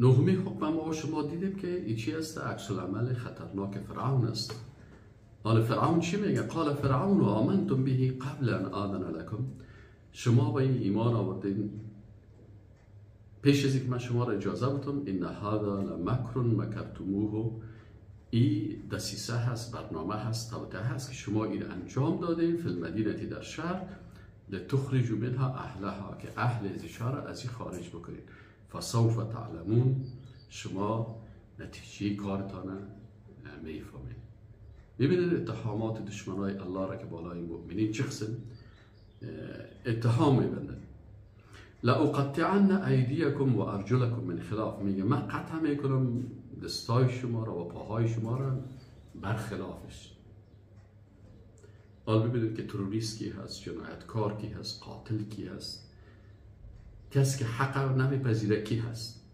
نهمی حکم ما و شما دیدیم که ای چی است؟ عکس العمل خطرناک فرعون است. حالا فرعون چی میگه؟ قال فرعون آمنتم به قبل ان آذن لكم. شما به این ایمان آوردین پیش از اینکه من شما را اجازه بدم. ان هذا لمکر مکرتموه، ای دسیسه هست، برنامه هست، توطئه هست که شما این انجام دادین. فی المدینه، در شهر، لتخرجوا منها اهلها، که اهل از شهر از این خارج بکنید. فسوف تعلمون، شما نتیجه کارتان میفهمید. ببینید اتهامات دشمنای الله را که بالای مؤمنین چه قسم اتهام میبندن. لأقطعن ایدیکم و ارجلکم من خلاف، میگه من قطع میکنم دستای شما را و پاهای شما را برخلافش. حالا ببینید که تروریست کی هست، جنایتکار کی هست، قاتل کی هست، کسی که حق نمیپذیره کی هست.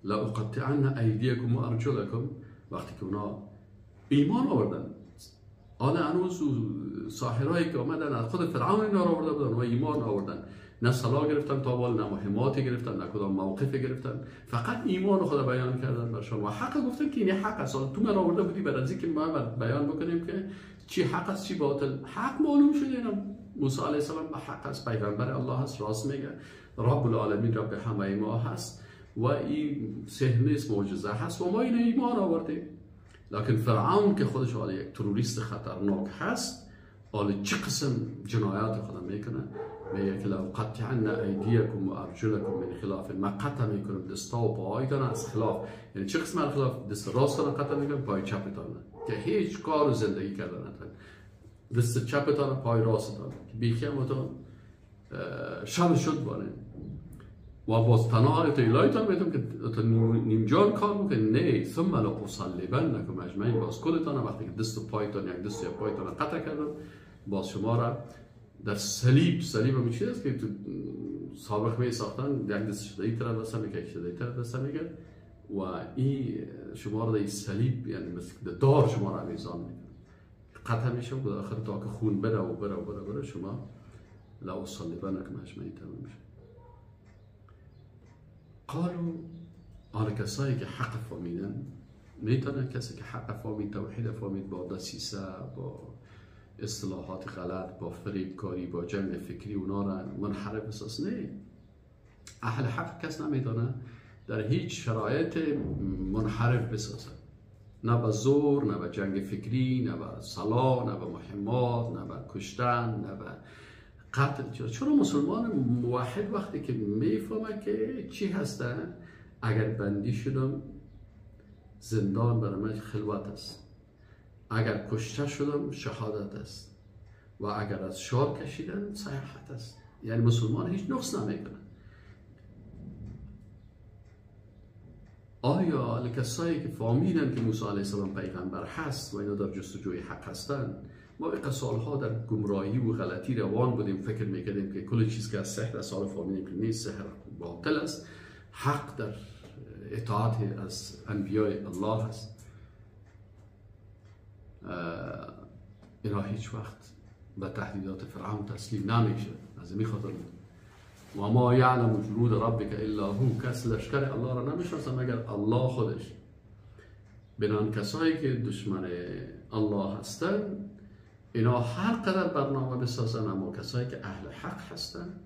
لأقطعن ایدیکم و ارجلکم، وقتی که اونا ایمان آوردن، حالا هنوز ساحرایی که آمدن از خود فرعون اینا را آورده بودن و ایمان آوردن، نه سلاح گرفتن تا بال، نه مهماتی گرفتن، نه کدام موقف گرفتن، فقط ایمان خود بیان کردن برشان و حق گفتن که این حق است. تو من آورده بودی برای اینکه ما بیان بکنیم که چی حق است چی باطل. حق معلوم شده، اینا موسی علیه السلام به حق است، پیغمبر الله است، راست میگه، رب العالمین رب همه ما هست و این سحر نیست، معجزه هست و ما این ایمان آوردیم. لکن فرعون که خودش حالا یک تروریست خطرناک هست، حالا چه قسم جنایات خودم میکنه؟ میگه که لأقطعن ایدیکم و ارجلکم من خلاف، من قطع میکنم دستا و پاهایتان از خلاف. یعنی چه قسم از خلاف؟ دست راستتان قطع میکنم، پای چپتان، که هیچ کار زندگی کردن نتونید، دست چپتان پای راستتان که بیخی هم شب شد باره و باز تنها ایلایتان میتونم که تا نیم جان کار میکنه. نه، ثم لأصلبنکم اجمعین، باز کلتان وقتی که دست و پایتان، یک دست یا پایتان قطع کردم، باز شما را در صلیب، صلیب هم چیز است که تو سابق می ساختن، یک دست شده این طرف دست میگه، یک شده این طرف دست میگه و این شما را در صلیب، یعنی مثل دار شما را آویزان میکنه، قطع میشه و آخر تا که خون بره و بره و بره بره شما لأصلبنکم اجمعین تمام میشه. قالوا، آن کسایی که حق فهمیدن، میتونن کسی که حق فهمید، توحید فهمید، با دسیسه، با اصطلاحات غلط، با فریبکاری، با جنگ فکری اونا را منحرف اساس نه. اهل حق کس نمیتونه در هیچ شرایط منحرف بسازه، نه به زور، نه به جنگ فکری، نه به سلاح، نه به مهمات، نه به کشتن، نه به قتل. چرا مسلمان موحد وقتی که میفهمه که چی هستن، اگر بندی شدم زندان برای من خلوت است، اگر کشته شدم شهادت است و اگر از شار کشیدن صحت است. یعنی مسلمان هیچ نقص نمیکنه. آیا کسایی که فهمیدن که موسی علیه السلام پیغمبر هست و اینا در جستجوی حق هستند، ما به سالها در گمراهی و غلطی روان بودیم، فکر میکردیم که کل چیز که از سحر است، حالا فهمیدیم که نیست، سحر باطل است، حق در اطاعت از انبیای الله است. اینا هیچ وقت به تهدیدات فرعون تسلیم نمیشه. از این خاطر و ما یعلم جنود ربک الا هو، کس لشکر الله را نمیشناسه مگر الله خودش. بنان کسایی که دشمن الله هستند اینا هر قدر برنامه بسازن، اما کسایی که اهل حق هستند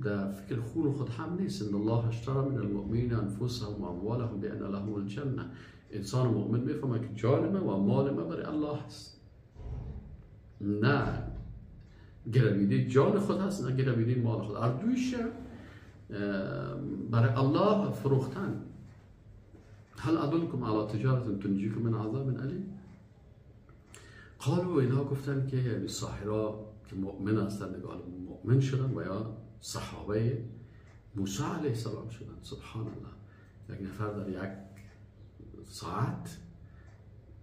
در فکر خون خود هم نیست. ان الله اشترى من المؤمنین انفسهم و اموالهم بان لهم الجنه. انسان مؤمن میفهمه که جان ما و مال ما برای الله هست، نه گرویده جان خود هست نه گرویده مال خود، هر دویش برای الله فروختن. هل ادلکم علی تجارت تنجیکم من عذاب الیم. قالوا، اینا گفتن که یعنی ساحرا که مؤمن هستن، مؤمن شدن و یا صحابه موسی علیه السلام شدن. سبحان الله، یک نفر در یک ساعت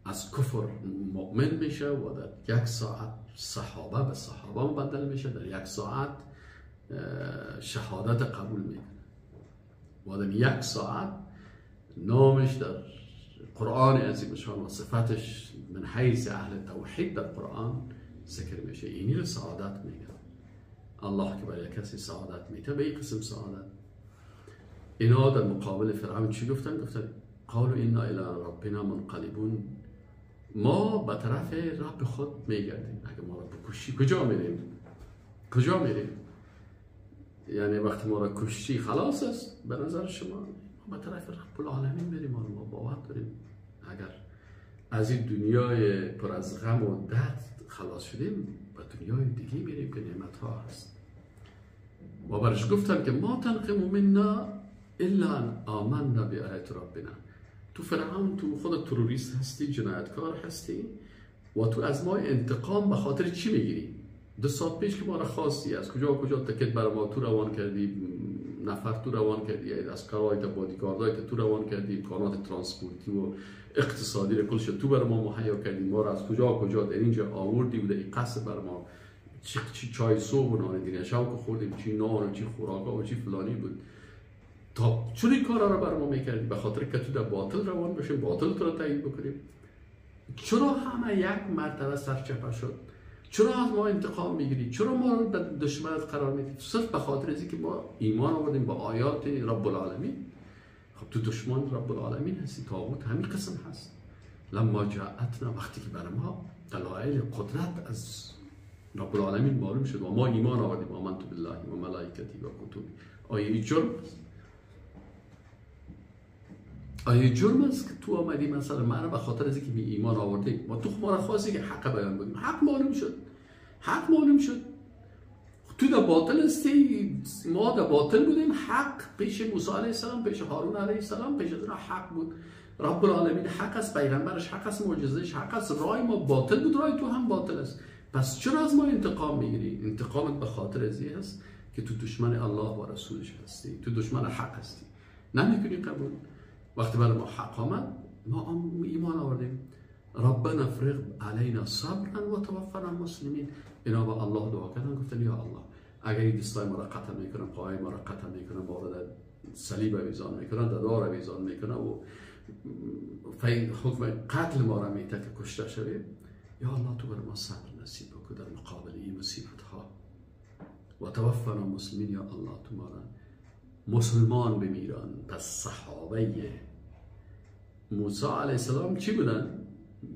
از کفر مؤمن میشه و در یک ساعت صحابه به صحابه مبدل میشه، در یک ساعت شهادت قبول میکنه و در یک ساعت نامش در قرآن عظیم شان و صفتش من حیث اهل توحید در قرآن ذکر میشه. اینی رو سعادت میگه الله که برای کسی سعادت میده به این قسم سعادت. اینا در مقابل فرعون چی گفتن؟ گفتن قالوا انا الی ربنا منقلبون، ما به طرف رب خود میگردیم. اگه ما را بکشی کجا میریم؟ کجا میریم؟ یعنی وقتی ما را کشتی خلاص است به نظر شما؟ ما به طرف رب العالمین میریم. ما باور داریم اگر از این دنیای پر از غم و درد خلاص شدیم به دنیای دیگه میریم که نعمت ها هست. و برش گفتم که ما تنقم منا الا ان آمنا بآیات ربنا. تو فرعون تو خود تروریست هستی، جنایتکار هستی و تو از ما انتقام به خاطر چی میگیری؟ 2 ساعت پیش که ما را خواستی، از کجا کجا تکت برای ما تو روان کردی، نفر تو روان کردی، از کارهای تا بادیگاردای تو روان کردی، امکانات ترانسپورتی و اقتصادی رو کلش تو برای ما مهیا کردی، ما را از کجا کجا در اینجا آوردی و در این قصر برای ما چی چای صبح و نان دیگه شب که خوردیم، چی نان و چی خوراکا و چی فلانی بود. تا چون این کارا رو بر ما میکردی؟ به خاطر که تو در باطل روان باشیم، باطل تو رو تایید بکنیم. چرا همه یک مرتبه سرچپه شد؟ چرا از ما انتقام میگیری؟ چرا ما رو به دشمنت قرار میدی؟ صرف به خاطر اینکه ما ایمان آوردیم با آیات رب العالمین. خب تو دشمن رب العالمین هستی، طاغوت همین قسم هست. لما جاءتنا، وقتی که بر ما دلایل قدرت از رب العالمین معلوم شد و ما ایمان آوردیم، آمنت بالله و ملائکته و کتبه. آیا این جرم است؟ آیا جرم است که تو آمدی مثلا من به خاطر از اینکه بی ایمان آوردی؟ ما تو ما را خواستی که حق بیان بکنیم، حق معلوم شد، حق معلوم شد. تو در باطل هستی، ما در باطل بودیم. حق پیش موسی علیه السلام، پیش هارون علیه السلام، پیش از حق بود. رب العالمین حق است، پیغمبرش حق است، معجزه‌اش حق است. رای ما باطل بود، رای تو هم باطل است. پس چرا از ما انتقام میگیری؟ انتقامت به خاطر از این است که تو دشمن الله و رسولش هستی، تو دشمن حق هستی، نمیکنی قبول. وقتی برای ما حق آمد ما ایمان آوردیم. ربنا افرغ علینا صبرا و توفنا مسلمین. اینا با الله دعا کردن، گفتن یا الله اگر این دستای ما را قطع میکنن، پاهای ما را قطع میکنن، ما را در صلیب آویزان میکنن، در دار آویزان میکنن و حکم قتل ما را میته که کشته شویم، یا الله تو بر ما صبر نصیب بکن در مقابل این مصیبت ها. و توفنا مسلمین، یا الله تو ما را مسلمان بمیران. پس صحابه موسی علیه السلام چی بودن؟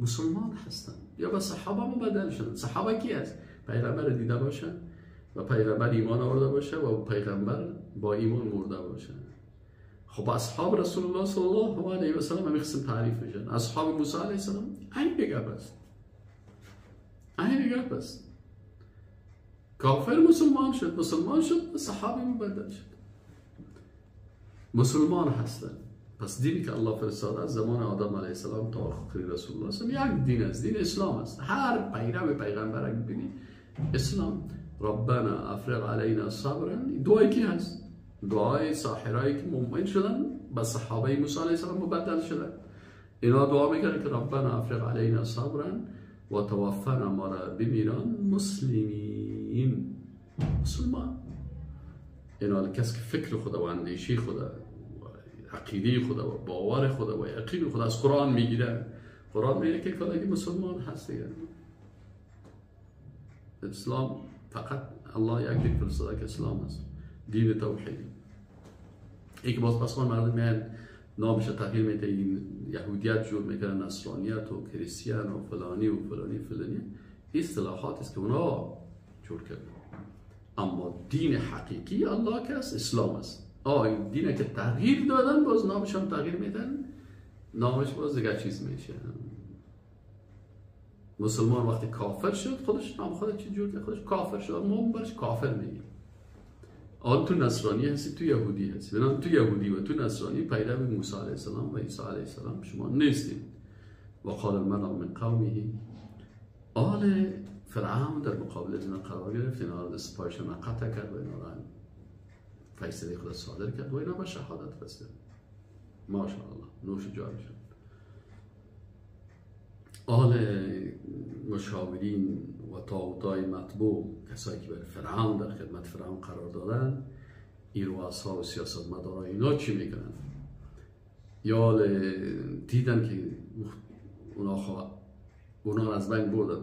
مسلمان هستن یا به صحابه مبدل شدن. صحابه کی است؟ پیغمبر دیده باشن و پیغمبر ایمان آورده باشه و پیغمبر با ایمان مرده باشه. خب اصحاب رسول الله صلی الله علیه و سلم همین قسم تعریف میشن. اصحاب موسی علیه السلام این گپ است، این گپ است. کافر مسلمان شد، مسلمان شد، صحابه مبدل شد، مسلمان هستن. پس دینی که الله فرستاده از زمان آدم علیه السلام تا آخر رسول الله صلی الله علیه و یک دین است، دین اسلام است. هر پیرو پیغمبر ببینی اسلام. ربنا افرغ علینا صبرا، دعایی کی هست؟ دعای ساحرایی که مؤمن شدن به صحابه موسی علیه السلام مبدل شدن. اینا دعا میکردن که ربنا افرغ علینا صبرا و توفنا، ما را بمیران مسلمین، مسلمان. اینا کسی که فکر خدا و اندیشه خدا و عقیده خدا و باور خدا و یقین خدا از قرآن میگیره. قرآن میگه که کاری مسلمان هست دیگه. اسلام فقط الله یک دین فرستاده که اسلام است، دین توحیدی. ای که باز پسان مردم میان نامش تغییر میده، این یهودیت جور میکنن، نصرانیت و کریستیان و فلانی و فلانی فلانی، اصطلاحات است که اونا جور کردن. اما دین حقیقی الله که است اسلام است. این دینه که تغییر دادن باز نامش هم تغییر میدن، نامش باز دیگه چیز میشه. مسلمان وقتی کافر شد خودش نام خودش چی جور کرد؟ خودش کافر شد، ما برش کافر میگیم. آن تو نصرانی هستی، تو یهودی هستی. بنابراین تو یهودی و تو نصرانی پیرو موسی علیه السلام و عیسی علیه السلام شما نیستید. و قال الملأ من قومه، آل فرعون در مقابل اینا قرار گرفت، اینا را دست پایشان قطع کرد و اینا را فیصله خود صادر کرد و اینا به شهادت رسیدن. ماشاءالله نوش جان شد. آل مشاورین و طاغوتای مطبوع، کسایی که بر فرعون در خدمت فرعون قرار دادن، این رؤسا و سیاستمدارا اینا چی میکنن؟ یا دیدن که اونا از بین بردن.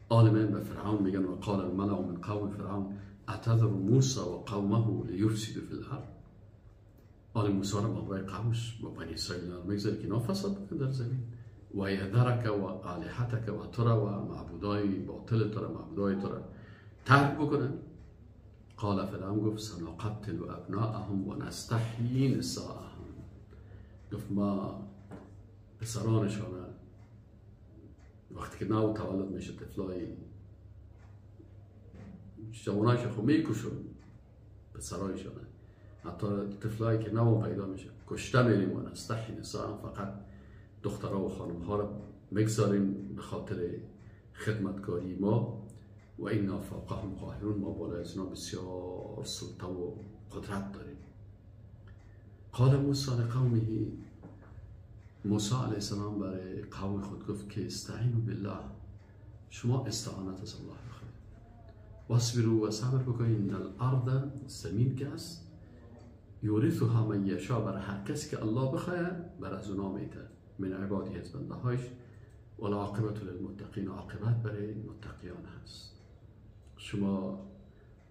آل من به فرعون میگن و قال الملأ من قوم فرعون اتذر موسی و قومه لیفسدوا فی الارض. آل موسی را با قومش با بنی اسرائیل میگذاره که اینا فساد بکن در زمین، و یذرک و آلهتک و تو و معبودای باطل تو را، معبودای تو را ترک بکنن. قال فرعون گفت سنقتل ابناءهم و نستحیی نساءهم. گفت ما پسرانشان وقتی که نو تولد میشه طفلای جوانایش خب میکشن پسرایشان، حتی طفلایی که نو پیدا میشه کشته میریم و نستحیی نساءهم، فقط دخترها و خانمها را میگذاریم به خاطر خدمتکاری ما. و اینا فوقهم قاهرون، ما بالای از اینا بسیار سلطه و قدرت داریم. قال موسی لقومه، موسی علیه السلام برای قوم خود گفت که استعینوا بالله، شما استعانت از الله بخواید، واصبروا و صبر بکنید، ان الارض زمین که است یورثها من یشاء، برای هر کسی که الله بخواید بر از اونا میده، من عبادی از بنده هایش، والعاقبة للمتقین، عاقبت برای متقیان هست. شما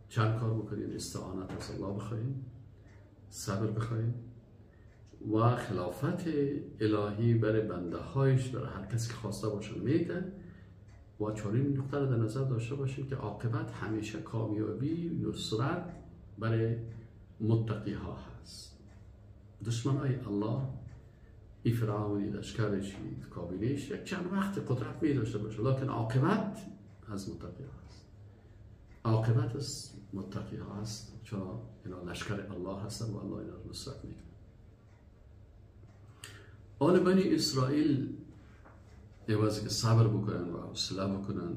چند کار بکنید؟ استعانت از الله بخواید، صبر بخواید و خلافت الهی برای بنده هایش، برای هر کسی که خواسته باشه میده. و چهارین نقطه رو در نظر داشته باشیم که عاقبت همیشه کامیابی، نصرت برای متقی ها هست. دشمن های الله، ای فرعونی، لشکرش، کابینش، یک چند وقت قدرت می داشته باشه، لکن عاقبت از متقی ها هست. عاقبت از متقی ها هست، چون اینا لشکر الله هستن و الله اینا رو نصرت میکنه. آل بنی اسرائیل عوض که صبر بکنن و حوصله بکنن،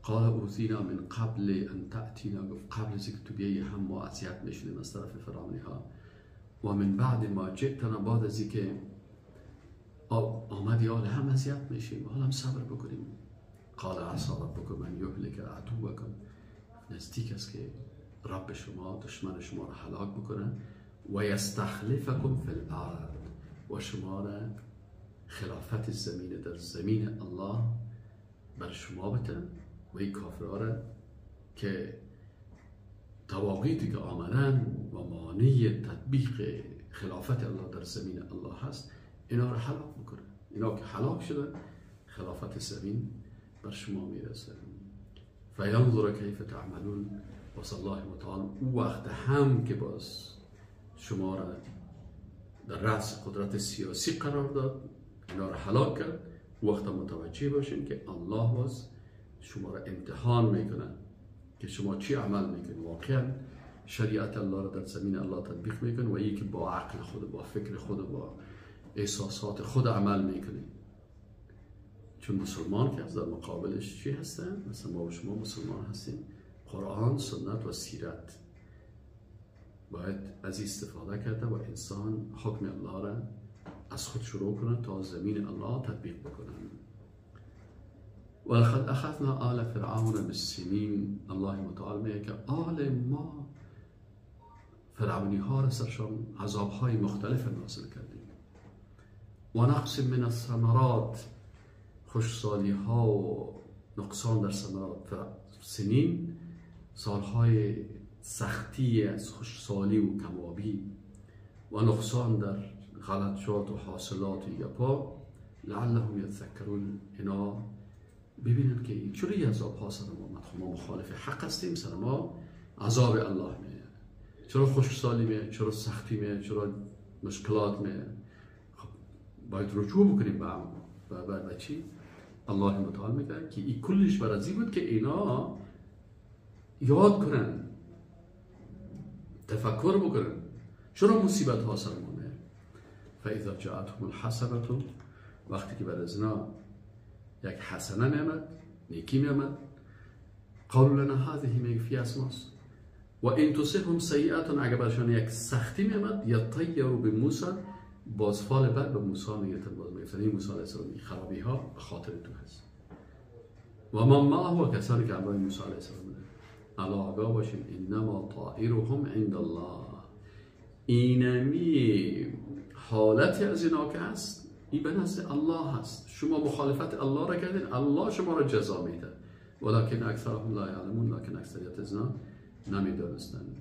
قال اوذینا من قبل ان تأتینا، گفت قبل از اینکه تو بیایی هم ما اذیت میشدیم از طرف فرعونی ها، و من بعد ما جئتنا، بعد از اینکه آمدی آل هم اذیت میشیم، حالا هم صبر بکنیم. قال عسی ربکم ان یهلک عدوکم، نزدیک است که رب شما دشمن شما را هلاک بکنه، و یستخلفکم فی الارض، و شما را خلافت زمین در زمین الله بر شما بتن، و این کافرها را که طواغیتی که آمدن و مانع تطبیق خلافت الله در زمین الله هست، اینا را هلاک بکنه. اینا که هلاک شدن خلافت زمین بر شما میرسه. فینظر کیف تعملون، باز الله متعال او وقت هم که باز شما را در رأس قدرت سیاسی قرار داد، اینا را هلاک کرد، او وقت متوجه باشین که الله باز شما را امتحان میکنه که شما چی عمل میکنید. واقعا شریعت الله را در زمین الله تطبیق میکنید و یکی با عقل خود، با فکر خود، با احساسات خود عمل میکنید. چون مسلمان که از در مقابلش چی هستن؟ مثلا ما و شما مسلمان هستیم، قرآن، سنت و سیرت باید از استفاده کرده و انسان حکم الله را از خود شروع کنه تا زمین الله تطبیق بکنه. ولقد اخذنا آل فرعون بالسنین، الله متعال میگه که آل ما فرعونی ها را سرشان عذاب های مختلف نازل کردیم، و نقص من الثمرات، خوشسالی ها و نقصان در ثمرات. سنین سالهای سختی از خوشسالی و کمابی و نقصان در غلطشات و حاصلات و یپا، لعلهم یتذکرون، اینا ببینن که چرا این عذاب ها سر ما آمد؟ خب ما مخالف حق هستیم، سر ما عذاب الله میاد. چرا خشکسالی میاد؟ چرا سختی میاد؟ چرا مشکلات میاد؟ خب باید رجوع بکنیم به چی؟ الله متعال میگه که این کلش بر از این بود که اینا یاد کنن، تفکر بکنن چرا مصیبت ها سر ما میاد. فاذا جاءتهم الحسنة، وقتی که بر از اینا یک حسنه میامد، نیکی میامد، قالوا لنا هذه میگفی از ماست، و ان تصبهم سیئة، اگر برشان یک سختی میامد، یطیروا بموسی، باز فال بد به موسی میگرفتن، باز میگفتن این موسی علیه السلام خرابی ها به خاطر تو هست. و ما معه، و کسانی که همراه موسی علیه السلام بودن، الا آگاه باشیم انما طائرهم عند الله، اینمی حالتی از اینا که هست این به نزد الله هست. شما مخالفت الله را کردین، الله شما را جزا میده، ولکن اکثرهم لا یعلمون، لکن اکثریت از اینا نمیدانستند.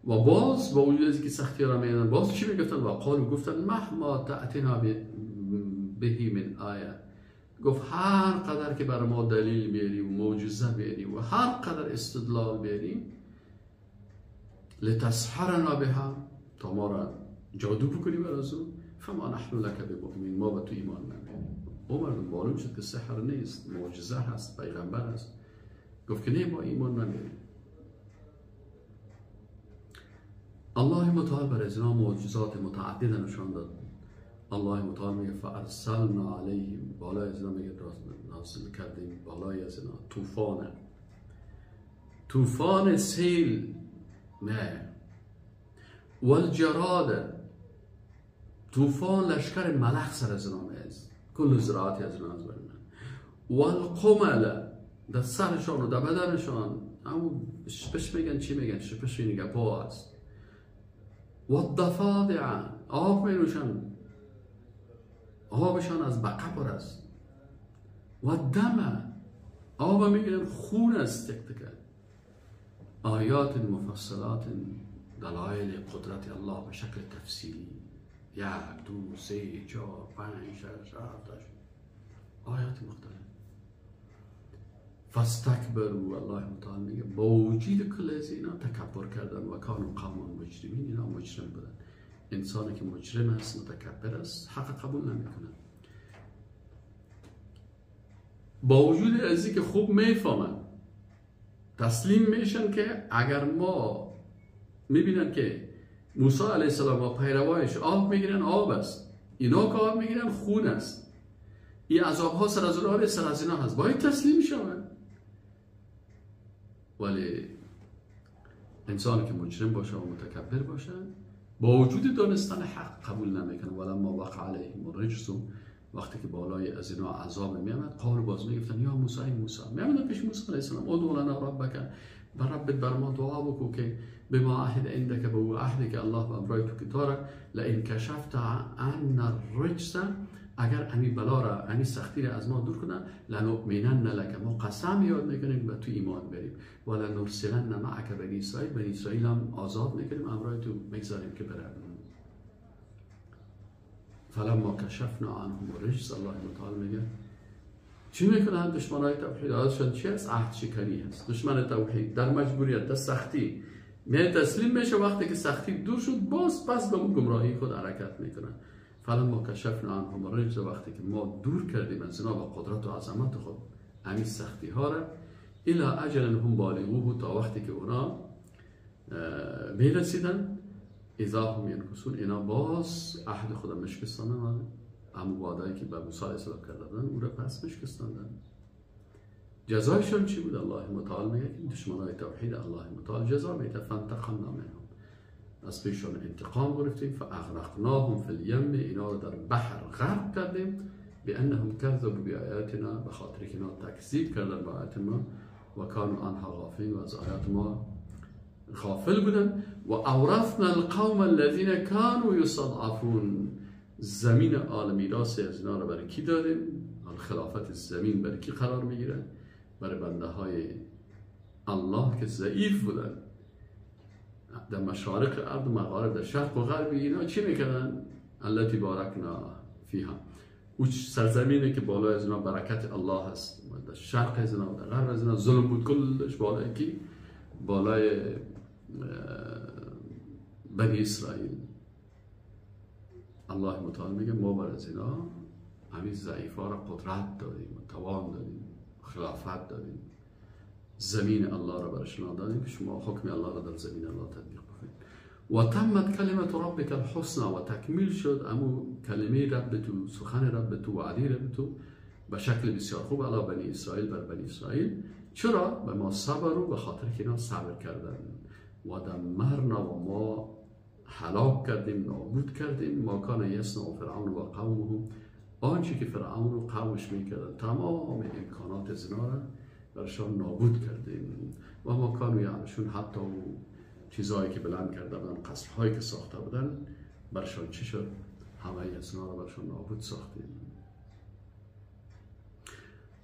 و باز با وجود از که سختی را میدن باز چی میگفتن؟ و قالو گفتن مهما تأتینا بهی من آیه. گفت هر قدر که بر ما دلیل بیاری و معجزه بیاری و هر قدر استدلال بیاری، لتسحرنا بها، تا ما را جادو بکنی بر از او، فما نحن لک بمؤمنین، ما به تو ایمان نمیاریم. او مردم معلوم شد که سحر نیست، معجزه هست، پیغمبر هست. گفت که نه، ما ایمان نمیاریم. الله متعال بر از اینا معجزات متعدد نشان داد. الله متعال میگه فارسلنا علیهم، بالای از اینا میگه نازل کردیم بالای از اینا طوفان، طوفان سیل، نه، والجراد، طوفان لشکر ملخ سر از اینا میاد، کل زراعتی از اینا از برمه، والقمل، در سرشان و در بدنشان همون شپش میگن، چی میگن، شپش این گپا هست، والضفادع، آب می نوشن، آبشان از بقه پر است، و دم، آب میگیرن خون است تک تک. آیات مفصلات، دلایل قدرت الله به شکل تفصیلی، 1 2 3 4 5 6 7 8 آیات مختلف. فاستکبروا، الله متعال میگه با وجود کل از اینا تکبر کردن، و کانوا قوما مجرمین، اینا مجرم بودن. انسانی که مجرم است، متکبر است، حق قبول نمیکنه. با وجود از اینکه خوب میفهمن، تسلیم میشن که اگر ما میبینن که موسی علیه السلام و پیروایش آب میگیرن آب است، اینا که آب میگیرن خون است، این عذاب ها سر از اونها سر از اینا هست، باید تسلیم شوند. ولی انسانی که مجرم باشه و متکبر باشه، با وجود دانستن حق قبول نمیکنه. ولما وقع علیهم الرجس، وقتی که بالای از اینا عذاب میامد، قالوا باز میگفتن یا موسی، ای موسی، میامدن پیش موسی علیه السلام، ادع لنا ربک، بر ربت بر ما دعا بکو که بما عهد عندک، به او عهدی که الله به امرای تو که داره، لئن کشفت عنا الرجس، اگر امی بلا را، امی سختی را از ما دور کنه، لنؤمنن لک، ما قسم یاد میکنیم به تو ایمان بریم، ولنرسلن معک بنی اسرائیل، بنی اسرائیل هم آزاد میکنیم، امرای تو میگذاریم که برن. فلما کشفنا عنهم الرجس، الله متعال میگه چی میکنن دشمنای توحید؟ عادتشان چی هست؟ عهد شکنی هست. دشمن توحید در مجبوریت، در سختی می تسلیم میشه، وقتی که سختی دور شد باز پس به اون گمراهی خود حرکت میکنن. فلما کشفنا عنهم الرجس، وقتی که ما دور کردیم از اینا با قدرت و عظمت خود همین سختی ها را، الی اجل هم بالغوه، تا وقتی که اونا میرسیدن، اذا هم ینکثون، اینا باز عهد خود مشکستاندن، همون وعده‌ای که به موسی علیه السلام کرده بودن او را پس مشکستاندن. جزایشان چی بود؟ الله متعال میگه که دشمنای توحید الله متعال جزا میده، فانتقمنا منهم، از پیشان انتقام گرفتیم، فاغرقناهم فی الیم، اینا رو در بحر غرق کردیم، بانهم کذبوا بآیاتنا، به خاطر که اینا تکذیب کردن با آیات ما، و کانوا عنها غافلین، و از آیات ما غافل بودن. و اورثنا القوم الذین کانوا یستضعفون، زمین آل میراث از اینا رو برای کی دادیم؟ خلافت زمین برای کی قرار میگیره؟ برای بنده های الله که ضعیف بودن در مشارق ارض و مغارب، در شرق و غرب. اینا چی میکردن؟ التی بارکنا فیها، او سرزمینه که بالای از اینا برکت الله هست، در شرق از اینا و در غرب از اینا ظلم بود، کلش بالای کی؟ بالای بنی اسرائیل. الله متعال میگه ما بر از اینا همین ضعیفا را قدرت دادیم و توان دادیم، خلافت دادیم، زمین الله را برشان دادیم که شما حکم الله را در زمین الله تطبیق بکنید. و تمت کلمت ربک الحسنى، و تکمیل شد امو کلمه رب تو، سخن رب تو، وعده رب تو به شکل بسیار خوب علی بنی اسرائیل، بر بنی اسرائیل. چرا؟ به ما صبروا، به خاطر که اینا صبر کردن. و دمرنا، و ما هلاک کردیم، نابود کردیم، ما کان یصنع فرعون و قومه، آنچه که فرعون و قومش میکردن، تمام امکانات زنا را برشان نابود کردیم. و ما کانوا یعرشون، حتی چیزهایی که بلند کرده بودن، قصرهایی که ساخته بودن، برشان چی شد؟ همه از را برشان نابود ساختیم.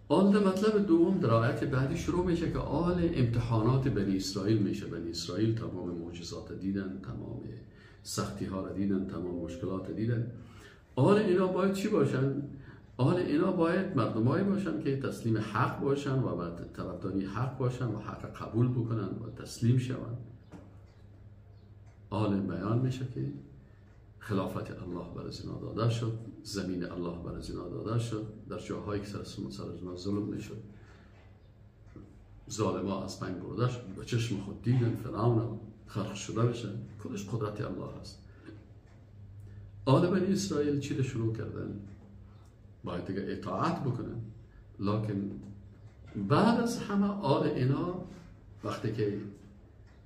آل مطلب دوم در آیت بعدی شروع میشه که آل امتحانات بنی اسرائیل میشه. بنی اسرائیل تمام معجزات دیدن، تمام سختی ها را دیدن، تمام مشکلات دیدن. آل اینا باید چی باشن؟ آل اینا باید مردمایی باشن که تسلیم حق باشن و بعد طرفداری حق باشن و حق قبول بکنن و تسلیم شون. آل بیان میشه که خلافت الله بر از اینا داده شد، زمین الله بر از اینا داده شد، در جاهایی که سر از اینا ظلم میشد ظالما از بین برده شد، با چشم خود دیدن فرعون خلق شده بشن، کلش قدرت الله هست. آل بنی اسرائیل چی رو شروع کردن؟ باید دیگه اطاعت بکنن. لکن بعد از همه آل اینا وقتی که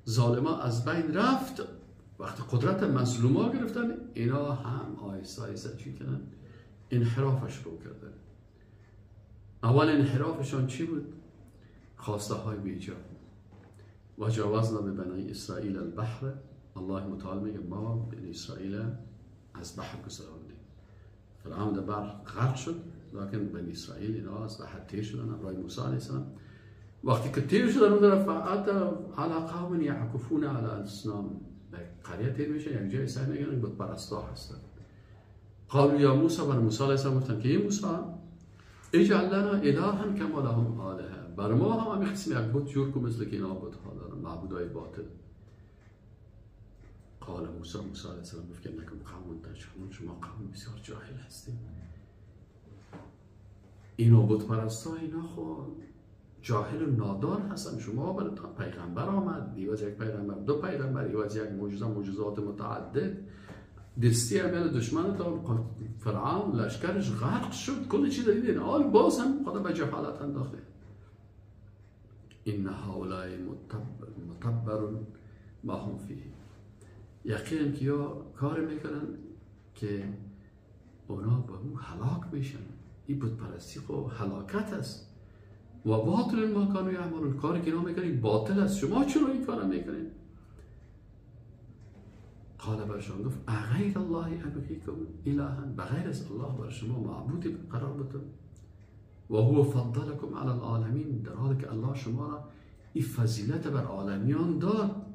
ظالما از بین رفت، وقتی قدرت مظلوما گرفتن، اینا هم آیسته آیسته چی کردن؟ انحرافش رو کردن. اول انحرافشان چی بود؟ خواسته های بیجا. و جاوزنا به بنی اسرائیل البحر. الله متعال میگه ما بنی اسرائیل از بحر گذراندیم. فرعون در بحر غرق شد، لکن بنی اسرائیل اینا از بحر تیر شدن همراه موسی علیه السلام. وقتی که تیر شدن اون طرف علی قوم یعکفون علی اصنام، به قریه تیر میشه، یک جای سعی میگن بت پرستا هستن. قالوا یا موسی، بر موسی علیه السلام گفتن که ای موسی اجعل لنا الها کما لهم آلهه، بر ما هم همین قسم یک بت جور کن مثل که اینا بت ها دارن، معبودای باطل. قال موسی، موسی علیه السلام گفت که انکم قوم تجهلون، شما قوم بسیار جاهل هستید. اینا بت پرستا اینا خب جاهل و نادان هستن. شما براتون پیغمبر آمد، دیواز یک پیغمبر، دو پیغمبر، دیواز یک معجزه، معجزات متعدد، دستی عمل دشمن تا فرعون لشکرش غرق شد، کل چیز دیدین، آل باز هم خدا به جهالت انداخته. ان هؤلاء متبر ما هم فیه. یقینا که یا کار میکنن که اونا با اون هلاک میشن. این بت پرستی خب هلاکت است. و باطل ما کانوا یعملون، کاری که اینا میکنین باطل است، شما چرا این کارا میکنین؟ قال برشان گفت اغیر الله ابغیکم الها، بغیر از الله بر شما معبودی قرار بدم. و هو فضلکم علی العالمین، در حالی که الله شما را این فضیلت بر عالمیان داد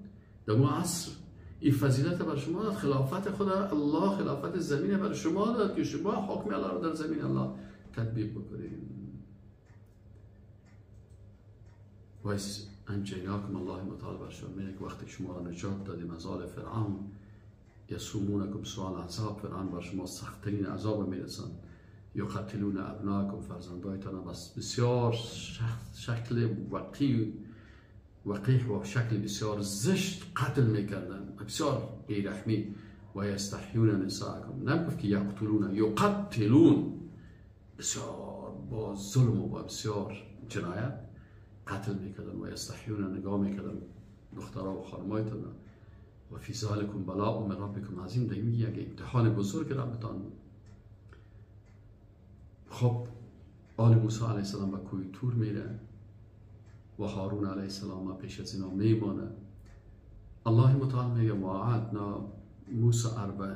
در اون عصر، این فضیلت بر شما داد، خلافت خدا الله، خلافت زمین بر شما داد که شما حکم الله را در زمین الله تطبیق بکنید. وایس انجیناکم الله متعال بر شما میگه که وقتی شما را نجات دادیم از آل فرعون، یسومونکم سوء العذاب، فرعون بر شما سختترین عذاب میرسند، یقتلون ابناکم، فرزندایتان بس بسیار شکل وقیح و شکل بسیار زشت قتل میکردن، بسیار بیرحمی. و یستحیون نساءکم، نگفت که یقتلون، یقتلون، بسیار با ظلم و با بسیار جنایت قتل میکردن. و یستحیون، نگاه میکردن دخترها و خانمایتان. و فی ذلکم بلاء من ربکم عظیم، در یک امتحان بزرگ ربتان بود. خب آل موسی علیه السلام به کوه تور میره و هارون علیه السلام پیش از اینا میمانه. الله متعال میگه وعدنا موسی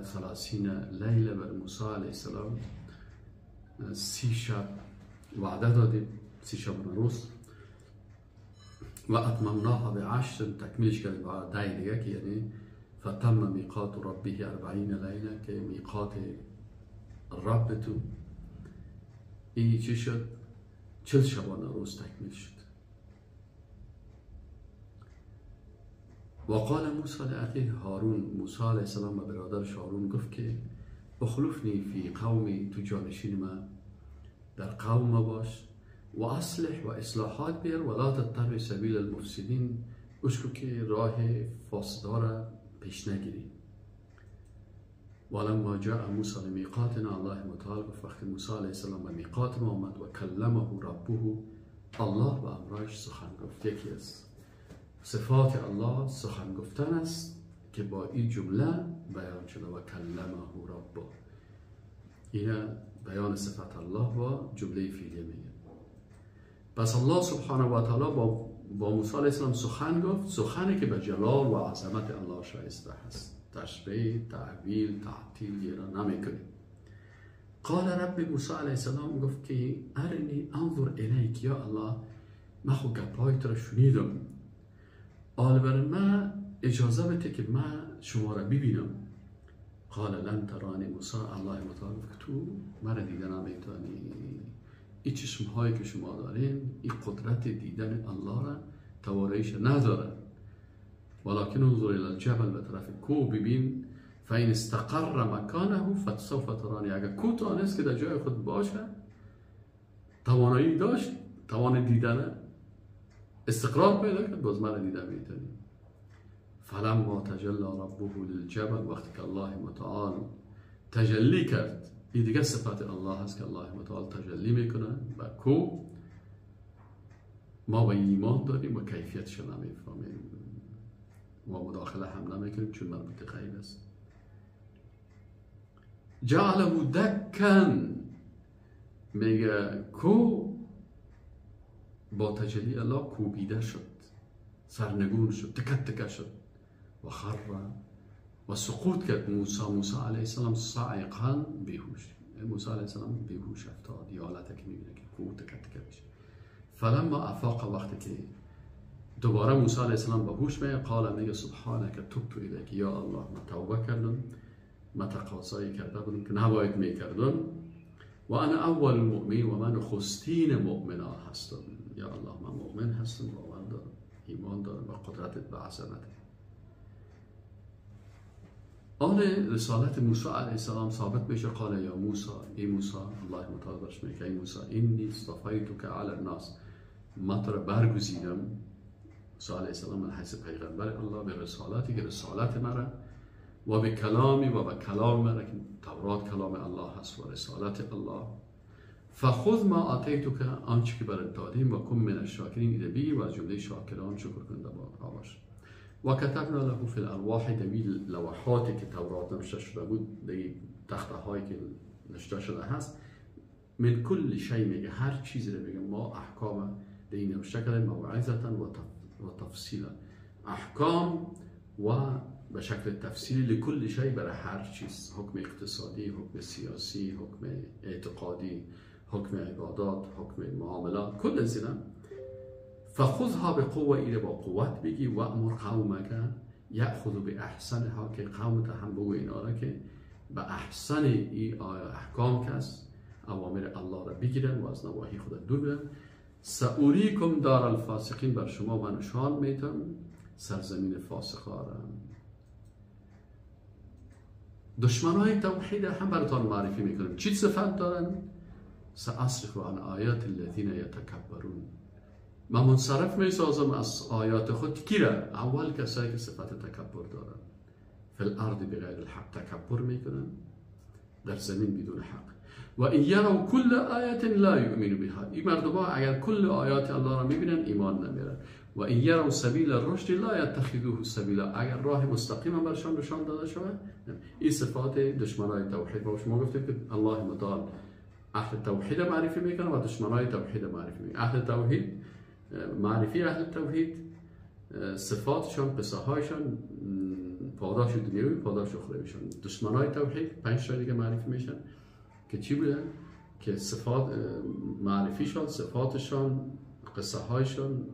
34 لیله، بر موسی علیه السلام 30 شب وعده دادیم، 30 شب و روز، و اتممناها بعشر، تکمیلش کردیم با 10 دیگه، که یعنی فتم میقات ربه 40 لیله، که میقات رب تو این چی شد؟ 40 شبانه روز تکمیل شد. و قال موسی لأخیه هارون، موسی علیه السلام به برادرش هارون گفت که اخلفنی فی قومی، تو جانشین من در قوم باش، و اصلح و اصلاحات بیار، ولا تتبع سبیل المفسدین، اشکو که راه فاسدا را پیش نگیری. ولما جاء موسی لمیقاتنا، الله متعال گفت وقتی موسی علیه السلام به میقات ما آمد، و کلمه ربه، الله به امرش سخن گفت. یکی از صفات الله سخن گفتن است که با این جمله بیان شده، و کلمه ربه. این بیان صفت الله با جمله فعلیه میگه. پس الله سبحانه و تعالی با موسی علیه السلام سخن گفت، سخنی که به جلال و عظمت الله شایسته هست. تشبیه، تعویل، تعطیل را نمیکنیم. قال رب موسی علیه السلام گفت که ارنی انظر الیک یا الله، من خو گپای تو را شنیدم، آل بر من اجازه بده که من شما را ببینم. قال لن ترانی موسی، الله متعال گفت که تو مرا دیده نمیتونی. این چشم هایی که شما دارین این قدرت دیدن الله را تواناییش نداره. ولکن انظر الی الجبل، به طرف کو ببین، فإن استقر مکانه فسوف ترانی. اگر کو تانست که در جای خود باشه، توانایی داشت، توان دیدن استقرار پیدا کرد، باز مرا دیده میتونی. فلما تجلی ربه للجبل، وقتی که الله متعال تجلی کرد، این دیگه صفت الله هست که الله متعال تجلی میکنه و کو ما به ایمان داریم و کیفیتش نمیفهمیم و مداخله هم نمیکنیم چون مربوط غیب است. جعله دکن، میگه کو با تجلی الله کوبیده شد، سرنگون شد، تکت تکه شد و خر و سقوط کرد. موسی علیه السلام صاعقا بیهوش، موسی علیه السلام بیهوش افتاد، یه حالت که میبینه که کو تکت تکه میشه. فلما افاق، وقتی که دوباره موسی علیه السلام به هوش میاد، قال میگه سبحانک تبت الیک، یا الله من توبه کردم، من تقاضایی کرده بودم که نباید میکردم، و انا اول المؤمنین، و من نخستین مؤمنا هستم. یا الله من مؤمن هستم، باور دارم، ایمان دارم و قدرتت به عظمتت. آن رسالت موسی علیه السلام ثابت میشه. قال یا موسی، ای موسی، الله متعال برش میگه ای موسی انی اصطفیتک علی الناس، من تو را برگزیدم. موسی علیه السلام من حیث پیغمبر الله به رسالتی که رسالت مرا و به کلامی و به کلام مرا که تورات کلام الله هست و رسالت الله. فخذ ما آتیتک، آنچه که برات دادیم، و کن من الشاکرین، ایده بگیر و از جمله شاکران شکر کننده باش. و کتبنا له فی الالواح، دوی لوحاتی که تورات نوشته شده بود، دوی تخته هایی که نوشته شده هست، من کل شی، میگه هر چیزی رو میگه ما احکام دی نوشته کردیم، موعظه و تفصیلا، احکام و به شکل تفصیلی لکل شی، برای هر چیز، حکم اقتصادی، حکم سیاسی، حکم اعتقادی، حکم عبادات، حکم معاملات، کل از اینا. فخذها بقوه، ایره با قوت بگی، و امر قومک یأخذ باحسنها، که قومت هم بگو اینا را که به احسن ای احکام کس اوامر الله را بگیرن و از نواهی خود دور برن. سأریکم دار الفاسقین، بر شما من نشان میتم سرزمین فاسقا را. دشمنای توحید هم براتان معرفی میکنم چی صفت دارن. سأصرف عن آیات الذین یتکبرون، من منصرف میسازم از آیات خود کی را؟ اول کسایی که صفت تکبر دارن، فی الارض بغیر الحق، تکبر میکنن در زمین بدون حق. و این یروا کل آیت لا یؤمنوا بها، این مردم ها اگر کل آیات الله را میبینن ایمان نمیرن. و این یروا سبیل الرشد لا یتخذوه سبیلا، اگر راه مستقیم هم برشان نشان داده شود. این صفات دشمنای توحید. با شما گفتیم که الله متعال اهل توحید معرفی میکنه و دشمنای توحید معرفی میکنه. اهل توحید معرفی اهل توحید صفاتشان، قصه هایشان، پاداش دنیوی، پاداش اخرویشان. دشمنای توحید 5 تا دیگه معرفی میشن که چی بودن؟ که صفات معرفیشان، صفاتشان، قصه هایشان،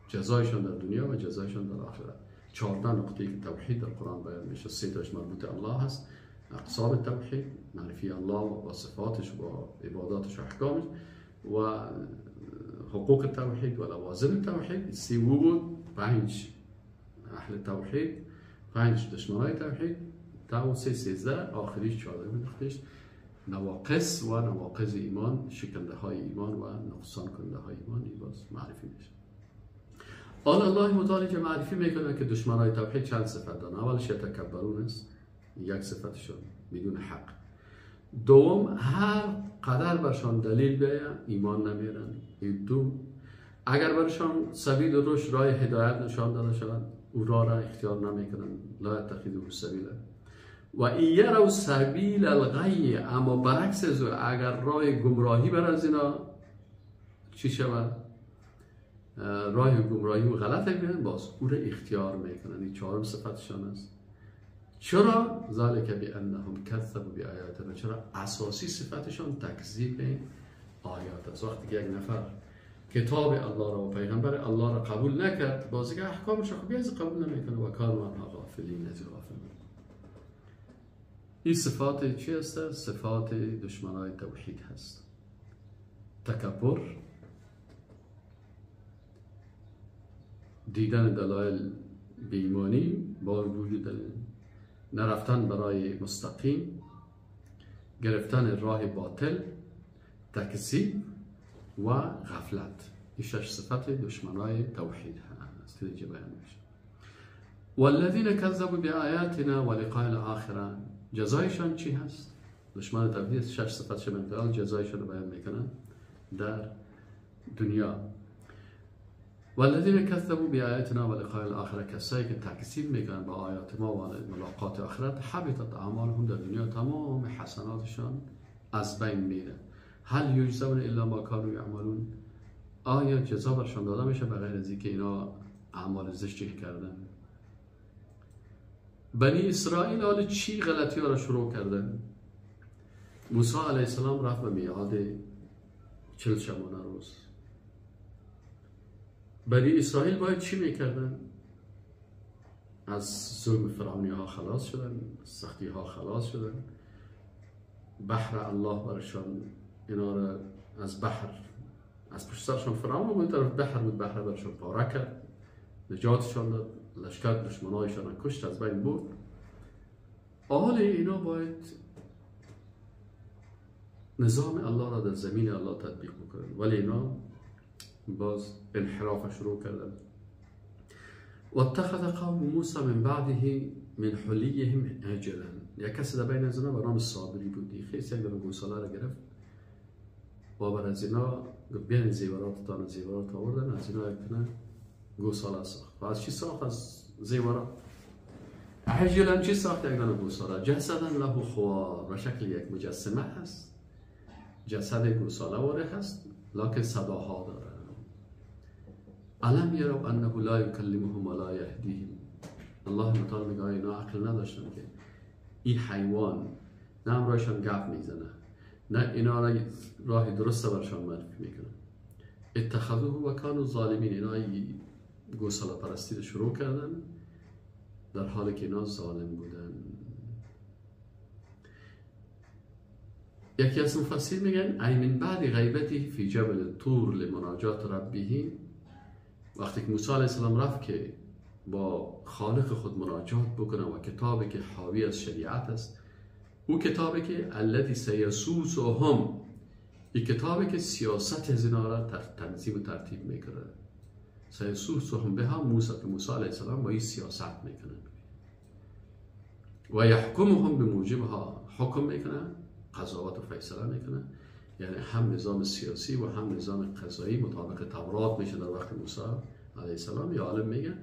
جزایشان در دنیا و جزایشان در آخرت. 14 نقطه که توحید در قرآن بیان میشه، 3 تاش مربوط الله هست، اقسام توحید، معرفی الله و صفاتش و عباداتش و احکامش و حقوق توحید و لوازم توحید. 3 بود، 5 اهل توحید، 5 دشمنای توحید، تا 3 13، آخریش 14 نقطهش نواقص و نواقض ایمان، شکنده های ایمان و نقصان کننده های ایمان، این باز معرفی میشه. حالا الله متعالی که معرفی میکنه که دشمنای توحید چند صفت دارن. اولش یتکبرون است، یک صفتشون بدون حق. دوم، هر قدر برشان دلیل بیه ایمان نمیرن. دو، اگر برشان سبیل رشد، راه هدایت نشان داده شود، او راه را اختیار نمیکنن، لا یتخذوه سبیلا. و این یروا سبیل الغی، اما برعکس از اگر راه گمراهی بر از اینا چی شود، راه گمراهی و غلط بینن، باز او را اختیار میکنن. این چهارم صفتشان است. چرا؟ ذالک بانهم کذبوا بآیاتنا. چرا؟ اساسی صفتشان تکذیب آیات است. وقتی که یک نفر کتاب الله را و پیغمبر الله را قبول نکرد، بازیگه احکامش را بیز قبول نمیکنه و کانوا عنها غافلین، از غافل. این صفات چی هست؟ صفات دشمنای توحید هست. تکبر، دیدن دلایل بی‌ایمانی با وجود نرفتن برای مستقیم، گرفتن راه باطل، تکذیب و غفلت. این شش صفت دشمنای توحید هست که اینجا بیان میشه. والذین کذبوا بآیاتنا ولقاء الاخره، جزایشان چی هست؟ دشمن توحید شش صفت شما جزایشان رو بیان میکنن در دنیا. والذین کذبوا بآیاتنا ولقاء الاخره، کسایی که تکذیب میکنن با آیات ما و ملاقات آخرت، حبطت اعمالهم، در دنیا تمام حسناتشان از بین میره. هل یجزون الا ما کانوا یعملون، آیا جزا برشان داده میشه بغیر از اینکه اینا اعمال زشتی کردن؟ بنی اسرائیل حالا چی غلطی ها را شروع کردن؟ موسی علیه السلام رفت به میعاد 40 شبانه روز. بنی اسرائیل باید چی میکردن؟ از ظلم فرعونی ها خلاص شدن، سختی ها خلاص شدن، بحر الله برشان اینا را از بحر، از پشت سرشان فرعون بود، طرف بحر بود، بحر برشان پاره کرد، نجاتشان داد، لشکر دشمنایشان را کشت، از بین برد. حال اینا باید نظام الله را در زمین الله تطبیق بکنن، ولی اینا باز انحراف شروع کردن. و اتخذ قوم موسی من بعده من حلیهم عجلا. یک کسی در بین از اینا به نام صابری بود، خیلی یک دونه گوساله را گرفت و بر از اینا گفت بیاین زیوراتتان، زیورات آوردن، از اینا یک دونه گوساله ساخت. و از چی ساخت؟ از زیورات. عجلا چی ساخت؟ یک دونه گوساله. جسدا له خوار، به شکل یک مجسمه هست، جسد گوساله واره هست، لکن صداها داره. الم یروا انه لا یکلمهم ولا یهدیهم. الله متعال میگه اینا عقل نداشتن که این حیوان نه همراهشان گپ میزنه، نه اینا را راه درست برشان معرفی میکنه. اتخذوه و کانوا ظالمین. اینا گوساله پرستی رو شروع کردن در حالی که اینا ظالم بودن. یکی از مفسرین میگن ای من بعد غیبته فی جبل طور لمناجات ربه. وقتی که موسی علیه السلام رفت که با خالق خود مناجات بکنه و کتابی که حاوی از شریعت است، او کتابی که الذی سیسوسهم، این کتابی که سیاست از اینا را تنظیم و ترتیب میکنه. سیسوسهم بها موسی، که موسی علیه السلام با این سیاست میکنه. و یحکمهم بموجبها، حکم میکنه، قضاوت و فیصله میکنه. یعنی هم نظام سیاسی و هم نظام قضایی مطابق تورات میشه در وقت موسی علیه السلام. یا عالم میگه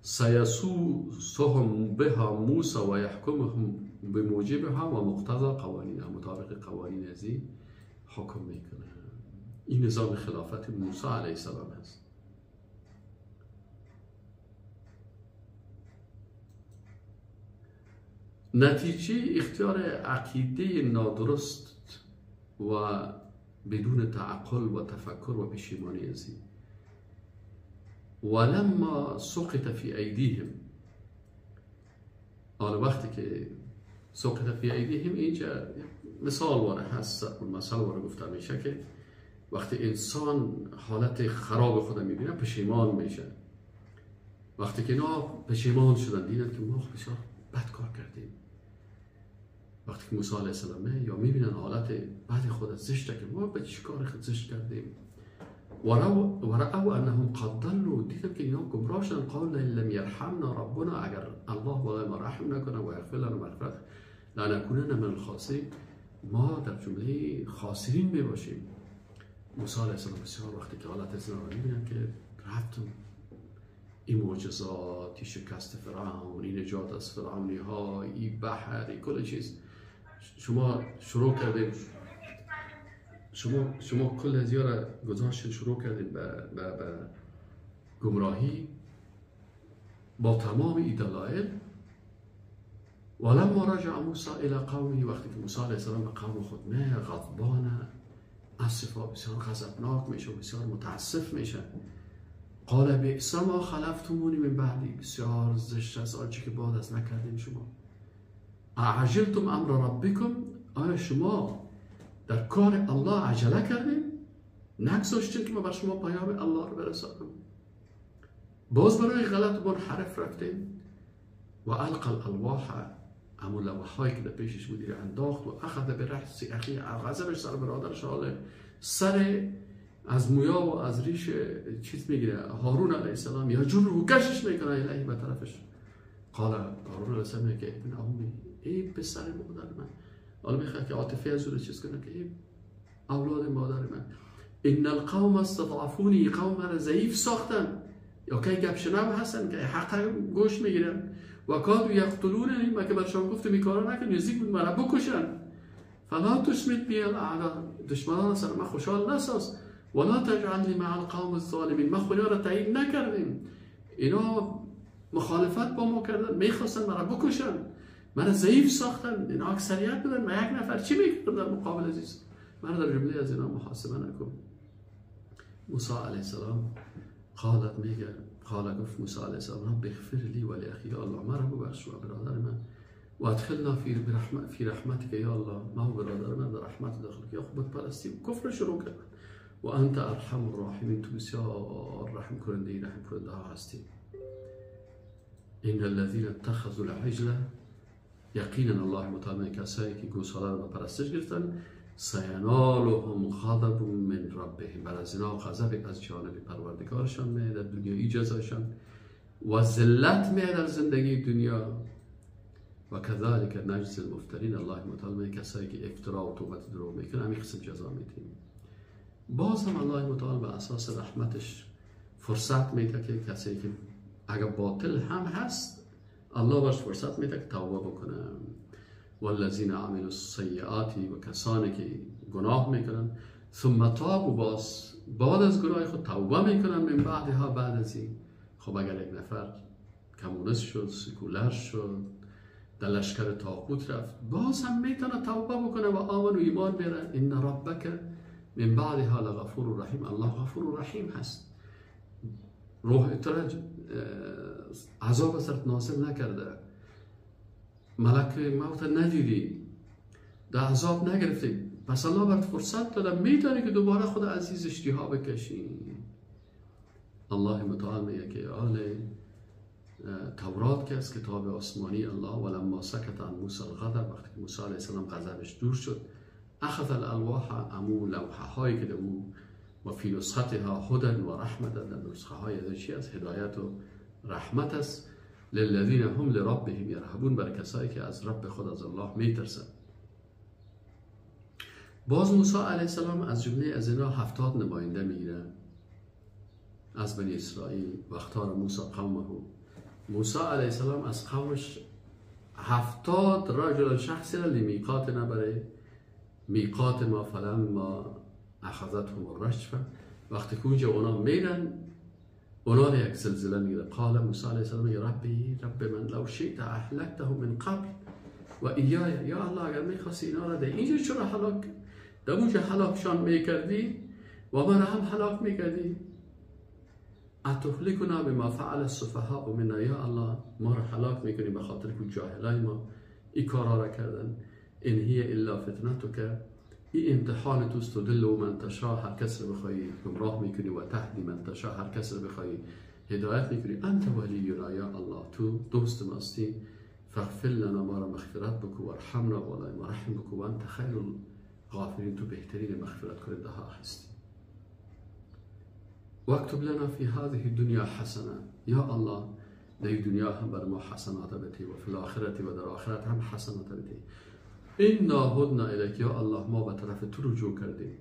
سیسوسهم بها موسی و یحکمهم بموجبها و مقتضا قوانینها، مطابق قوانین از این حکم میکنه. این نظام خلافت موسی علیه السلام هست. نتیجه اختیار عقیده نادرست و بدون تعقل و تفکر و پشیمانی از این. ولما سقط فی ایدیهم، حالا وقتی که سقط فی ایدیهم، اینجا مثال واره هست، مثال واره گفته میشه که وقتی انسان حالت خراب خود میبینه پشیمان میشه. وقتی که اینا پشیمان شدن، دیدن که ما بسیار بد کار کردیم. وقتی که موسی علیه السلام یا میبینن حالت بد خود زشته که ما به چی کار خود زشت کردیم، ورأوا انهم قد ضلوا، دیدن که اینا گمراه شدن. قالوا لم یرحمنا ربنا، اگر الله بالای ما رحم نکنه و یغفر لنا مغفرت لنکونن من الخاسرین، ما در جمله خاسرین میباشیم. موسی علیه السلام بسیار وقتی که حالت از اینا رو میبینن که رفتم این معجزات، این شکست فرعون، این نجات از فرعونی ها، این بحر، این کل چیز، شما شروع کردیم، شما کل از را گذاشتین، شروع کردیم به گمراهی با تمام این دلایل. ولما رجع موسی الی قومه، وقتی که موسی علیه السلام به قوم خود میه، غضبان اسفا، بسیار غضبناک میشه و بسیار متاسف میشه. قال بئس ما خلفتمونی من بعدی، بسیار زشت است آنچه که بعد از نکردیم شما. اعجلتم امر ربکم، آیا شما در کار الله عجله کردیم؟ نگذاشتین که ما بر شما پیام الله رو برسانم؟ باز برای غلط منحرف رفتیم. و القى الالواح، امو لوحایی که در پیشش بودی رو انداخت. و اخذ برأس اخیه، غضبش سر برادرش، حاله سر از مویا و از ریش چیز میگیره هارون علیه السلام، یا جور رو کشش میکنه الیه به طرفش. قال هارون علیه السلام میگه ابن امی، ای پسر مادر من. حالا میخواد که عاطفه از او چیز کنه که ای اولاد مادر من، ان القوم استضعفونی، قوم مرا ضعیف ساختن، یا که گپ شنو هستن که حق گوش میگیرن. و کادوا یقتلوننی، ما که بر شما گفتم این کارا نکن، نزدیک بود مرا بکشن. فلا تشمت بی الاعداء، دشمنان سر من خوشحال نساز. ولا تجعلنی مع القوم الظالمین، ما خدا را تایید نکردیم، اینا مخالفت با ما کردن، میخواستن مرا بکشن، مرا ضعیف ساختن، اینا اکثریت بودن، من یک نفر چی میکردم در مقابل عزیز؟ مرا در جمله از اینا محاسبه نکن. موسی علیه السلام قالت میگه، قال گفت موسی علیه السلام رب اغفر لی و لاخی، یا الله مرا ببخش و برادر من، و ادخلنا فی رحمتک، یا الله ما و برادر من در رحمت داخل یا خود پرستی کفر شروع کردن. و انت ارحم الراحمین، تو بسیار رحم کننده رحم کننده ها هستی. ان الذين اتخذوا العجل، یقینا الله متعال کسایی که گوساله رو به پرستش گرفتن، سینالهم غضب من ربهم، بر از اینا غضب از جانب پروردگارشان میاد در دنیایی جزاشان، و ذلت میاد در زندگی دنیا. و کذالک نجزی المفترین، الله متعال کسایی که افترا و توبت دروغ میکنن همین قسم جزا میدیم. باز هم الله متعال به اساس رحمتش فرصت میده که کسایی که اگر باطل هم هست الله باش فرصت میده که توبه بکنه. والذین عملوا السیئات، و کسانی که گناه میکنن، ثم تابوا، باز بعد از گناه خود توبه میکنن، من بعدها، بعد از این. خب اگر یک نفر کمونیست شد، سکولر شد، در لشکر طاغوت رفت، باز هم میتونه توبه بکنه و آمن و ایمان بیاره. ان ربک من بعدها لغفور رحیم، الله غفور رحیم هست. روح ترج عذاب سرت نازل نکرده، ملک موت ندیدی، در عذاب نگرفتی، پس الله برات فرصت داده، میتونی که دوباره خود عزیز اشتها بکشی. الله متعال میگه که آل تورات که از کتاب آسمانی الله، ولما سکت عن موسی الغضب، وقتی که موسی علیه السلام غضبش دور شد، اخذ الالواح، امو لوحه هایی که او و فی نسختها هدى و رحمت، در نسخه های از چی است؟ هدایت و رحمت است. للذین هم لربهم یرهبون، برای کسایی که از رب خود از الله میترسند. باز موسی علیه السلام از جمله از اینا 70 نماینده میگیره از بنی اسرائیل. و اختار موسی قومه، موسی علیه السلام از قومش 70 رجل شخصی را لمیقات، برای میقات ما، فلما اخذتهم الرجفه، وقتی که اونجا اونا میرن اونا را یک زلزله میگیره. قال موسی علیه السلام یا ربی، رب من، لو شئت اهلکتهم من قبل و ایای، یا الله اگر میخواستی اینا را در اینجا چرا هلاک، در اونجا هلاکشان میکردی و من هم هلاک میکردی. اتهلکنا بما فعل السفهاء منا، یا الله ما را هلاک میکنی به خاطر که جاهلای ما این کارا را کردن. ان هی الا فتنتک، این امتحان توست، تضل من تشاء، هر کس رو بخوای گمراه میکنی، و تهدی من تشاء، هر کس رو بخوای هدایت میکنی. انت ولینا، یا الله تو دوست ماستی، فاغفر لنا، ما را مغفرت بکو، و ارحمنا، بالای ما رحم بکو، و انت خیر الغافرین، تو بهترین مغفرت کننده ها هستی. واکتب لنا فی هذه الدنیا حسنه، یا الله در دنیا هم بر ما حسنات بتی، و فی الاخرة، و در آخرت هم حسنات بتی. انا هدنا الیک، یا الله ما به طرف تو رجوع کردیم.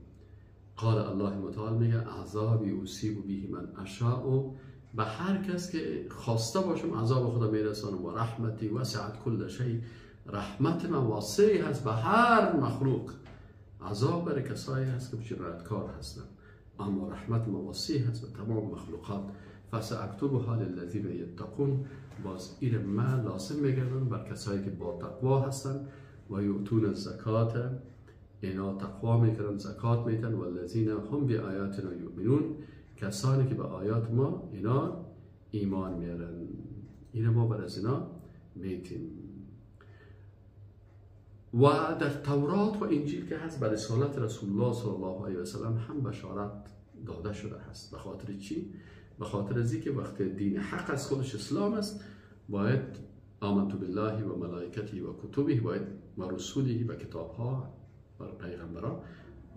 قال الله متعال میگه عذابی اصیب به من اشاء، به هر کس که خواسته باشم عذاب خدا میرسانم. و رحمتی وسعت کل شیء، رحمت من واسعی هست به هر مخلوق. عذاب برای کسایی هست که جنایتکار هستند، اما رحمت ما واسع هست به تمام مخلوقات. فساکتبها للذین یتقون، باز این ما لازم میگردن بر کسایی که با تقوا هستن و یؤتون الزکات، اینا تقوا میکنن، زکات میتن، والذین هم بآیاتنا یؤمنون، کسانی که به آیات ما اینا ایمان میارن، اینا ما بر از اینا میتیم. و در تورات و انجیل که هست بر رسالت رسول الله صلی الله علیه و سلم هم بشارت داده شده هست. به خاطر چی؟ به خاطر از اینکه وقتی دین حق از خودش اسلام است، باید آمنت بالله و ملائکته و کتبه، باید و رسوله و کتابها و پیغمبران،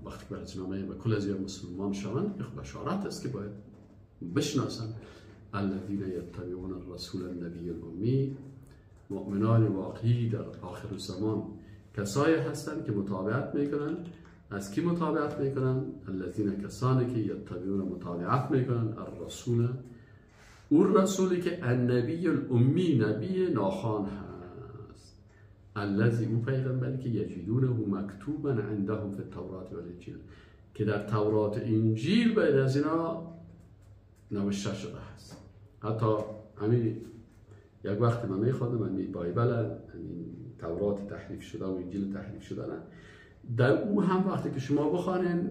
وقتی که بر نامه و کل از مسلمان شوند، بشارت است که باید بشناسند. الذین یتبعون الرسول النبی الامی، مؤمنان واقعی در آخر زمان کسایی هستند که متابعت میکنن. از کی متابعت میکنن؟ الذین، کسانی که یتبعون متابعت میکنن الرسول، اون رسولی که النبی الامی، نبی ناخوان هست، الذی، او پیغمبری که یجدونه مکتوبا عندهم فی التورات والانجیل، که در تورات انجیل باید از اینا نوشته شده هست. حتی همین یک وقت من میخوادم همین بایبل، همین تورات تحریف شده و انجیل تحریف شده، نه در او هم وقتی که شما بخوانین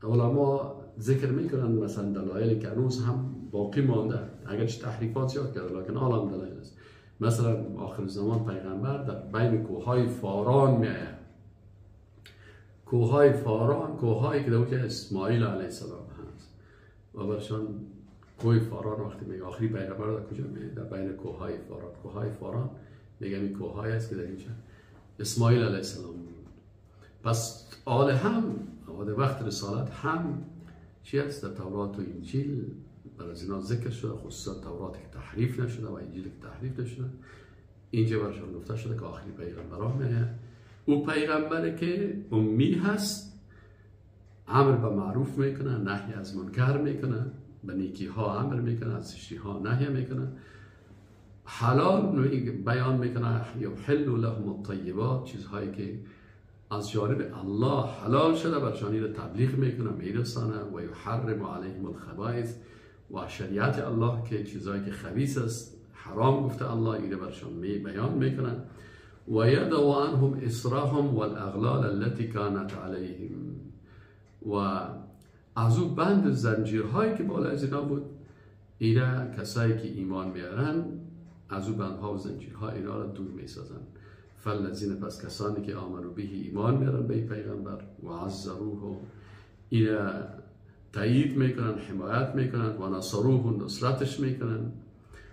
علما ذکر میکنن مثلا دلایلی که هنوز هم باقی مانده، اگرچه تحریفات زیاد کرده لکن عالم دلایل است. مثلا آخر زمان پیغمبر در بین کوههای فاران میآید. کوههای فاران، کوههایی که در اونجا اسماعیل علیه السلام هست و برشان کوه فاران وقتی میگه آخری پیغمبر در کجا میآید؟ در بین کوههای فاران. کوههای فاران میگم این کوههایی است که در اینجا اسماعیل علیه السلام بود. پس آل هم وقت رسالت هم چی است؟ در تورات و انجیل بر از اینا ذکر شده، خصوصا تورات که تحریف نشده و انجیل که تحریف نشده. اینجا برشان گفته شده که آخری پیغمبران میآید. او پیغمبره که امی هست، امر به معروف میکنه، نهی از منکر میکنه، به نیکی ها امر میکنه، از زشتی ها نهی میکنه، حلال بیان میکنه، یحل لهم الطیبات، چیزهایی که از جانب الله حلال شده برشانی رو تبلیغ میکنه، میرسانه، و یحرم علیهم الخبائث، و شریعت الله که چیزهایی که خبیث است حرام گفته الله، ایره برشان بیان میکنه، و یدع عنهم اصرهم والاغلال التي كانت علیهم، و از او بند زنجیرهایی که بالا از اینا بود، ایره کسایی که ایمان میارن از او بندها و زنجیرها اینا را دور میسازن. فالذین، پس کسانی که آمنوا به، ایمان میارن به پیغمبر، و عزروه، ایره تایید میکنن، حمایت میکنن، و نصروه، نصرتش میکنن،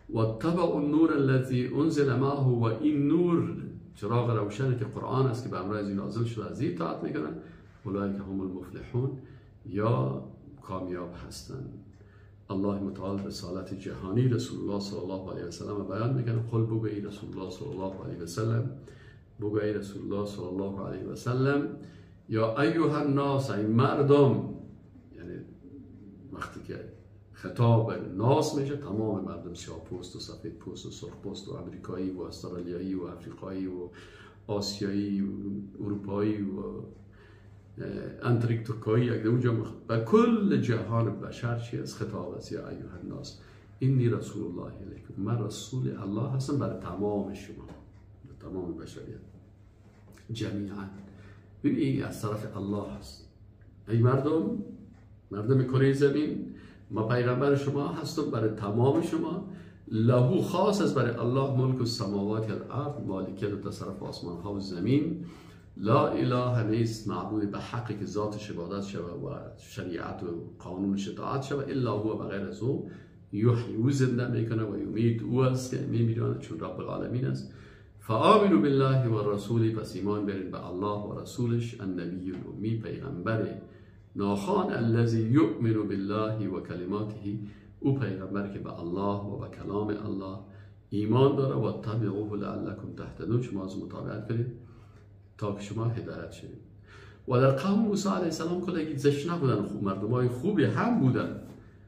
و اتبعوا النور الذي انزل معه، و این نور چراغ روشنی که قرآن است که به امر از این نازل شده از این اطاعت میکنن، اولئک هم المفلحون، یا کامیاب هستند. الله متعال رسالت جهانی رسول الله صلی الله علیه و سلم بیان میکنه. قل، بگو ای رسول الله صلی الله علیه و سلم، بگو ای رسول الله صلی الله علیه و سلم، یا ایها الناس، ای مردم، یعنی وقتی که خطاب ناس میشه تمام مردم، سیاه پوست و سفید پوست و سرخ پوست و امریکایی و استرالیایی و افریقایی و آسیایی و اروپایی و انتارکتیکایی، اگه اونجا و کل جهان بشر چی از خطاب است، یا ایها الناس انی رسول الله الیکم، من رسول الله هستم برای تمام شما، برای تمام بشریت جمیعا. ببین از طرف الله هست. ای مردم، مردم کره زمین، ما پیغمبر شما هستم برای تمام شما. لهو خاص است برای الله ملک السماوات والارض، مالکیت و تصرف آسمان ها و زمین. لا اله نیست معبود به حقی که ذاتش عبادت شود و شریعت و قانونش اطاعت شود، الا هو، بغیر از او. یحیی، او زنده میکنه، و یمیت، او است که میمیرانه، چون رب العالمین است. فآمنوا بالله و رسوله، پس ایمان برین به الله و رسولش، النبی الامی، پیغمبر ناخوان، الذی یؤمن بالله و کلماته، او پیغمبر که به الله و به کلام الله ایمان داره، و تبعوه لعلکم تهتدون، شما از متابعت کنید تا که شما هدایت شوید. و در قوم موسی علیه السلام کلگی زشت نبودن، خوب مردمای خوبی هم بودن.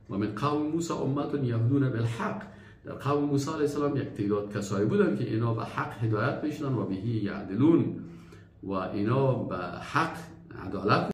و من قوم موسی امت یهدون بالحق، در قوم موسی علیه السلام یک تعداد کسایی بودن که اینا به حق هدایت میشدن، و بهی یعدلون، و اینا به حق عدالت